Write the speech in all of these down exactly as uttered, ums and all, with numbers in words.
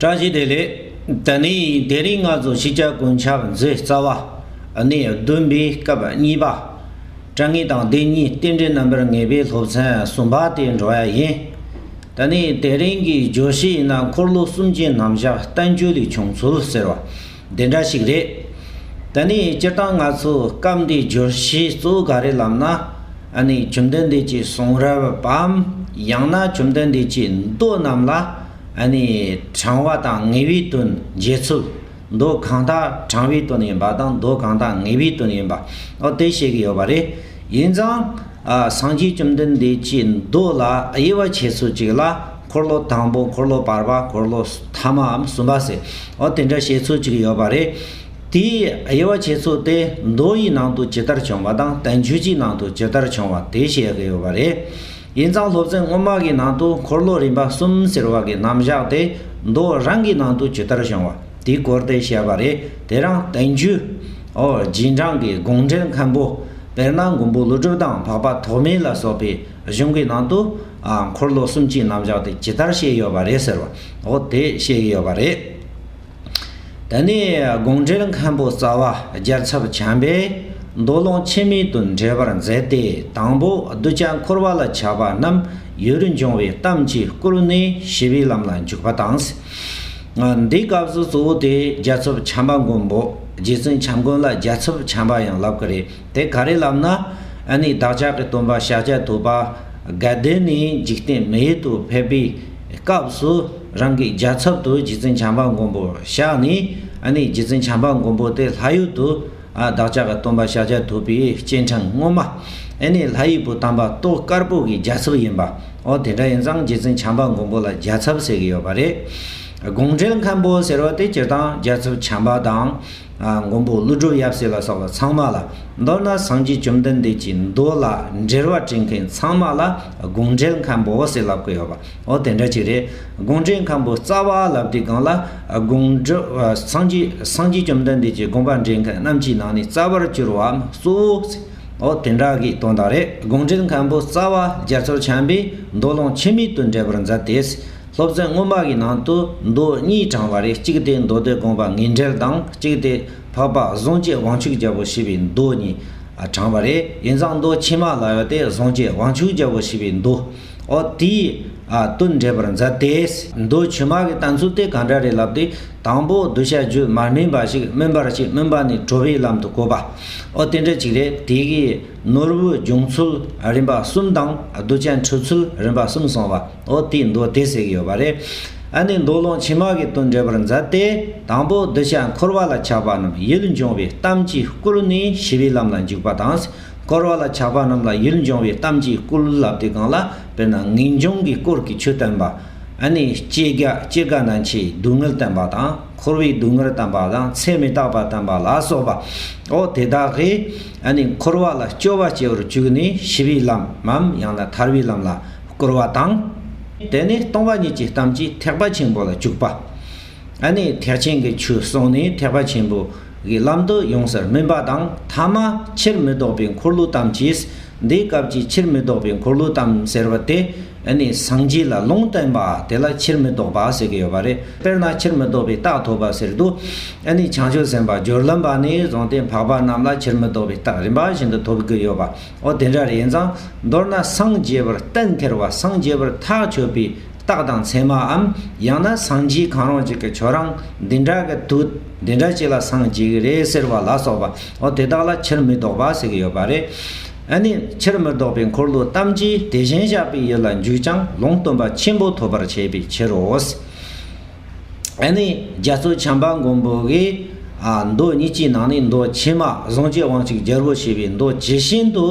བཀྲ་ཤིས་བདེ་ལེགས། ད་ནི་དེ་རིང་ང་ཚོ་ཤེས་བྱ་ཀུན་ཁྱབ་མཛོད་རྩ་བ་ནས་བདུན་པའི་སྐབས་གཉིས་པ། དྲང་ངེས་དང་བདེན་གཉིས་རྟེན་འབྲེལ་རྣམ་པར་ངེས་པའི་སློབ་ཚན་གསུམ་པ་དེ་འགྲོ་ཡ་ཡིན། ད་ནི་དེ་རིང་གི་བརྗོད་གཞི་ཡིན་ན་འཁོར་ལོ་གསུམ་གྱི་རྣམ་གཞག་བསྟན་བཅོས་ལས་བྱུང་ཚུལ་ཟེར་བ་འདི་འདྲ་ཞིག་རེད། ད་ནི་སྤྱིར་བཏང་ང་ཚོ་སྐབས་འདིའི་བརྗོད་གཞི་གཙོ་བོ་ག་རེ་ལབ་ན། ཨ་ནི་བཅོམ་ལྡན་འདས་ཀྱི་གསུང་རབ་བམ། ཡང་ན་བཅོམ་ལྡན་འདས་ཀྱི་མདོ་རྣམས་ལ་ཨ་ནི་དྲང་བ་དང་ངེས་པའི་དོན་འབྱེད་ཚུལ། མདོ་གང་དག་དྲང་བའི་དོན་ཡིན་པ་དང་མདོ་གང་དག་ངེས་པའི་དོན་ཡིན་པ། འོ་དེ་བཤད་ཀྱི་ཡོད་པ་རེད། ཡིན་ཙང་། ཨ། སངས་རྒྱས་བཅོམ་ལྡན་འདས་ཀྱི་མདོ་ལ་དབྱེ་བ་ཕྱེ་ཚུལ་གཅིག་ལ་འཁོར་ལོ་དང་པོ། འཁོར་ལོ་བར་པ། འཁོར་ལོ་ཐ་མའམ་གསུམ་པ་ཟེར། འོ་དེ་འདྲ་བཤད་ཚུལ་གཅིག་ཡོད་པ་རེད། དེའི་དབྱེ་བ་ཕྱེ་ཚུལ་དེ་མདོ་ཡི་ནང་དུ་ཇི་ལྟར་བྱུང་བ་དང་བསྟན་བཅོས་ཀྱི་ནང་དུ་ཇི་ལྟར་བྱུང་བ་དེ་བཤད་ཀྱི་ཡོད་པ་རེད། ཡིན་ཙང་སློབ་ཚན་སྔོན་མ་གི་ནང་དུ་འཁོར་ལོ་རིམ་པ་གསུམ་ཟེར་བ་གི་རྣམ་གཞག་དེ་མདོ་རང་གི་ནང་དུ་ཇི་ལྟར་བྱུང་བ་དེའི་སྐོར་དེ་བཤད་པ་རེད། དེ་རང་བསྟན་བཅོས། འོ་རྗེས་འབྲང་གི་དགོངས་འགྲེལ་མཁན་པོ། དཔེར་ན་མགོན་པོ་ཀླུ་སྒྲུབ་དང་འཕགས་པ་ཐོགས་མེད་ལ་སོགས་པའི་གཞུང་གི་ནང་དུ། ཨ། འཁོར་ལོ་གསུམ་གྱི་རྣམ་གཞག་དེ་ཇི་ལྟར་བཤད་ཡོད་པ་རེད་ཟེར་བ། འོ་དེ་བཤད་ཀྱི་ཡོད་པ་རེད། ད་ནི་དགོངས་འགྲེལ་མཁན་པོ་རྩ་བ་རྒྱལ་ཚབ་བྱམས་པས་མདོ་ལུང་ཕྱི་མའི་དོན་འགྲེལ་པར་མཛད་དེ། དང་པོ་གདུལ་བྱ་འཁོར་བ་ལ་ཆགས་པ་རྣམས་ཡུལ་འབྱུང་བའི་གཏམ་གྱིས་བསྐུལ་ནས་ཞི་བའི་ལམ་ལ་འཇུག་པ་དང་། འདིའི་སྐབས་སུ་གཙོ་བོ་དེ་རྒྱལ་ཚབ་བྱམས་པ་མགོན་པོ། རྗེ་བཙུན་བྱམས་མགོན་ལ་རྒྱལ་ཚབ་བྱམས་པ་ཡང་ལབ་ཀྱི་རེད། དེ་ག་རེ་ལབ་ན། ཨ་ནི་བདག་ཅག་གི་སྟོན་པ་ཤཱཀྱ་ཐུབ་པ་དགའ་ལྡན་ནས་འཇིག་རྟེན་མི་ཡུལ་དུ་ཕེབས་པའི་སྐབས་སུ། རང་གི་རྒྱལ་ཚབ་ཏུ་རྗེ་བཙུན་བྱམས་པ་མགོན་པོ་བཞག་ནས། ཨ་ནི་རྗེ་བཙུན་བྱམས་པ་མགོན་པོ་དེ་ལྷ་ཡུལ་དུ། ཨ། བདག་ཅག་གི་སྟོན་པ་ཤཱཀྱ་ཐུབ་པའི་སྐྱེ་ཕྲེང་སྔོན་མ། ཨ་ནི་ལྷ་ཡུལ་བུ་དམ་པ་ཏོག་དཀར་པོ་གི་རྒྱལ་ཚབ་ཡིན་པ། འོ་དེ་འདྲ་ཡིན་ཙང་རྗེ་བཙུན་བྱམས་པ་མགོན་པོ་ལ་རྒྱལ་ཚབ་ཟེར་གྱི་ཡོད་པ་རེད། དགོངས་འགྲེལ་མཁན་པོ་ཟེར་བ་དེ་སྤྱིར་བཏང་རྒྱལ་ཚབ་བྱམས་པ་དང་། ཨ། མགོན་པོ་ཀླུ་སྒྲུབ་ཡབ་སྲས་ལ་སོགས་པ་ཚང་མ་ལ། མདོར་ན་སངས་རྒྱས་བཅོམ་ལྡན་འདས་ཀྱི་མདོ་ལ་འགྲེལ་བ་འདྲི་མཁན་ཚང་མ་ལ་དགོངས་འགྲེལ་མཁན་པོ་ཟེར་ལབ་ཀྱི་ཡོད་པ། འོ་དེ་འདྲ་ཅིག་རེད། དགོངས་འགྲེལ་མཁན་པོ་རྩ་བ་ལབ་དུས་སྒང་ལ། ཨ། དགོངས་འགྲེལ། ཨ། སངས་རྒྱས། སངས་རྒྱས་བཅོམ་ལྡན་འདས་ཀྱི་དགོངས་པ་འགྲེལ་མཁན་རྣམས་ཀྱི་ནང་ནས་རྩ་བར་གྱུར་བའམ་གཙོ་བོ་ཟེར། འོ་དེ་འདྲ་གི་དོན་དག་རེད། དགོངས་འགྲེལ་མཁན་པོ་རྩ་བ་རྒྱལ་ཚབ་བྱམས་པས་མདོ་ལུང་ཕྱི་མའི་དོན་འགྲེལ་པར་མཛད་དེ། སློབ་ཚན་སྔོན་མ་གི་ནང་དུ་མདོ་གཉིས་དྲངས་པ་རེད། གཅིག་དེ་མདོ་སྡེ་དགོངས་པ་ངེས་འགྲེལ་དང་། གཅིག་དེ་འཕགས་པ་གཟུངས་བཅས་དབང་ཕྱུག་རྒྱལ་པོ་ཞེས་པའི་མདོ་གཉིས། ཨ། དྲངས་པ་རེད། ཡིན་ཙང་མདོ་ཕྱི་མ་ལབ་ཡ་དེ་གཟུངས་བཅས་དབང་ཕྱུག་རྒྱལ་པོ་ཞེས་པའི་མདོ། འོ་དེའི། ཨ། དོན་འགྲེལ་པར་མཛད་དེ། མདོ་ཕྱི་མ་གི་བསྟན་ཚུལ་དེ་ག་འདྲ་རེད་ལབ་དུས། དང་པོ་གདུལ་བྱ་རྒྱུད་མ་སྨིན་པ་ཞིག་སྨིན་པར་བྱེད། སྨིན་པ་ནི་གྲོལ་བའི་ལམ་དུ་བཀོད་པ། འོ་དེ་འདྲ་ཅིག་རེད། དེ་གི་ནོར་བུ་འབྱུང་ཚུལ་རིམ་པ་གསུམ་དང་གདུལ་བྱ་འཁྲིད་ཚུལ་རིམ་པ་གསུམ་གསུངས་པ། འོ་དེའི་མདོ་དེ་ཟེར་གྱི་ཡོད་པ་རེད། ཨ་ནི་མདོ་ལུང་ཕྱི་མ་གི་དོན་འགྲེལ་པར་མཛད་དེ། དང་པོ་གདུལ་བྱ་འཁོར་བ་ལ་ཆགས་པ་རྣམས་ཡུལ་འབྱུང་བའི་གཏམ་གྱིས་བསྐུལ་ནས་ཞི་བའི་ལམ་ལ་འཇུག་པ་དང་། འཁོར་བ་ལ་ཆགས་པ་རྣམས་ལ་ཡུལ་འབྱུང་བའི་གཏམ་གྱིས་བསྐུལ་ལབ་དུས་སྒང་ལ། དཔེར་ན་ངེས་འབྱུང་གི་སྐོར་གྱི་ཆོས་བསྟན་པ། ཨ་ནི་སྐྱེ་རྒ་སྐྱེ་རྒ་ན་འཆིའི་སྡུག་བསྔལ་བསྟན་པ་དང་། འཁོར་བའི་སྡུག་བསྔལ་བསྟན་པ་དང་། ཚེ་མི་རྟག་པ་བསྟན་པ་ལ་སོགས་པ། འོ་དེ་དག་གིས་ཨ་ནི་འཁོར་བ་ལ་སྐྱོ་བ་སྐྱེ་བར་བཅུག་ནས་ཞི་བའི་ལམ་མམ་ཡང་ན་ཐར་བའི་ལམ་ལ་བསྐུལ་བ་དང་། དེ་ནས་སྟོང་པ་ཉིད་ཀྱི་གཏམ་གྱིས་ཐེག་པ་ཆེན་པོ་ལ་འཇུག་པ། ཨ་ནི་ཐེག་ཆེན་གྱི་ཆོས་གསུངས་ནས་ཐེག་པ་ཆེན་པོ་གི་ལམ་དུ་ཡོངས་སུ་སྨིན་པ་དང་། ཐ་མ་ཕྱིར་མི་ལྡོག་པའི་འཁོར་ལོའི་གཏམ་གྱིས། འདིའི་སྐབས་ཀྱི་ཕྱིར་མི་ལྡོག་པའི་འཁོར་ལོའི་གཏམ་ཟེར་བ་དེ། ཨ་ནི་སངས་རྒྱས་ལ་ལུང་བསྟན་པ་དེ་ལ་ཕྱིར་མི་ལྡོག་པ་ཟེར་གྱི་ཡོད་པ་རེད། དཔེར་ན་ཕྱིར་མི་ལྡོག་པའི་རྟགས་ཐོབ་པ་ཟེར་དུས། ཨ་ནི་བྱང་ཆུབ་སེམས་དཔའ་སྦྱོར་ལམ་པ་ནས་བཟུང་སྟེ་འཕགས་པ་རྣམས་ལ་ཕྱིར་མི་ལྡོག་པའི་རྟགས་རིམ་པ་བཞིན་དུ་ཐོབ་ཀྱི་ཡོད་པ། འོ་དེ་འདྲ་རེད། ཡིན་ཙང་མདོར་ན་སངས་རྒྱས་པར་གཏན་འཁེལ་བ། སངས་རྒྱས་པར་ཐག་ཆོད་པའི་རྟགས་དང་མཚན་མའམ། ཡང་ན་སངས་རྒྱས་གང་རུང་ཅིག་གིས་ཁྱོད་རང་འདི་འདྲ་གི་དུས་འདི་འདྲ་ཅིག་ལ་སངས་རྒྱས་ཀྱི་རེད་ཟེར་བ་ལ་སོགས་པ། འོ་དེ་དག་ལ་ཕྱིར་མི་ལྡོག་པ་ཟེར་གྱི་ཡོད་པ་རེད། ཨ་ནི་ཕྱིར་མི་ལྡོག་པའི་འཁོར་ལོའི་གཏམ་གྱིས་དེ་བཞིན་གཤེགས་པའི་ཡུལ་ལ་འཇུག་ཀྱང་ལུང་སྟོན་པ་ཆེན་པོ་ཐོབ་པར་བྱེད་པའི་ཕྱིར་རོ། ཨ་ནི་རྒྱ་མཚོ་བྱམས་པ་མགོན་པོ་གིས། ཨ། མདོ་གཉིས་ཀྱི་ནང་ནས་མདོ་ཕྱི་མ་གཟུངས་བཅས་དབང་ཕྱུག་རྒྱལ་པོ་ཞེས་པའི་མདོ་ཇི་བཞིན་དུ།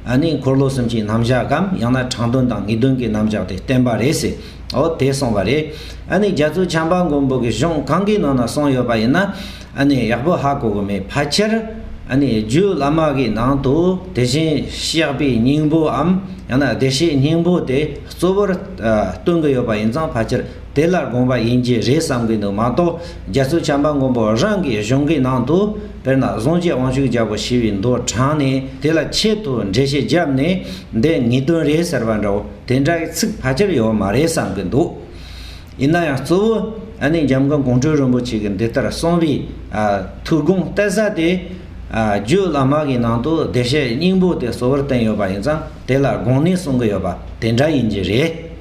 ཨ་ནི་འཁོར་ལོ་གསུམ་གྱི་རྣམ་གཞག་གམ། ཡང་ན་དྲང་དོན་དང་ངེས་དོན་གྱི་རྣམ་གཞག་དེ་བསྟན་པ་རེད་ཟེར། འོ་དེ་གསུངས་པ་རེད། ཨ་ནི་རྒྱ་མཚོ་བྱམས་པ་མགོན་པོ་གིས་གཞུང་གང་གི་ནང་ན་གསུངས་ཡོད་པ་ཡིན་ན། ཨ་ནི་ཡག་པོ་ཧ་གོ་གི་མེད། ཕལ་ཆེར་ཨ་ནི་རྒྱུད་བླ་མ་གི་ནང་དུ་དེ་བཞིན་གཤེགས་པའི་སྙིང་པོའམ། ཡང་ན་བདེ་གཤེགས་སྙིང་པོ་དེ་གཙོ་བོར། ཨ། སྟོན་གྱི་ཡོད་པ་ཡིན་ཙང་ཕལ་ཆེར་དེ་ལ་དགོངས་པ་ཡིན་གྱི་རེད་བསམ་གྱི་འདུག་མ་གཏོགས། རྒྱ་མཚོ་བྱམས་པ་མགོན་པོ་རང་གི་གཞུང་གི་ནང་དུ། དཔེར་ན་གཟུངས་བཅས་དབང་ཕྱུག་རྒྱལ་པོ་ཞེས་པའི་མདོ་དྲངས་ནས། དེ་ལ་ཆེད་དུ་འགྲེལ་བཤད་བརྒྱབ་ནས། འདི་ངེས་དོན་རེད་ཟེར་བ་འདྲ་བོ་དེ་འདྲ་གི་ཚིག་ཕལ་ཆེར་ཡོད་མ་རེད་བསམ་གྱི་འདུག་ཡིན་ན་ཡང་གཙོ་བོ། ཨ་ནི་འཇམ་མགོན་ཀོང་སྤྲུལ་རིན་པོ་ཆེ་གིས་འདི་ལྟར་གསུངས་པའི་ཨ་ཐུགས་དགོངས་གཏད་ས་དེ། ཨ་རྒྱུད་བླ་མ་གི་ནང་དུ་བདེ་གཤེགས་སྙིང་པོ་དེ་གསོལ་བར་བསྟན་ཡོད་པ་ཡིན་ཙང་དེ་ལ་དགོངས་ནས་གསུང་གི་ཡོད་པ་དེ་འདྲ་ཡིན་གྱི་རེད།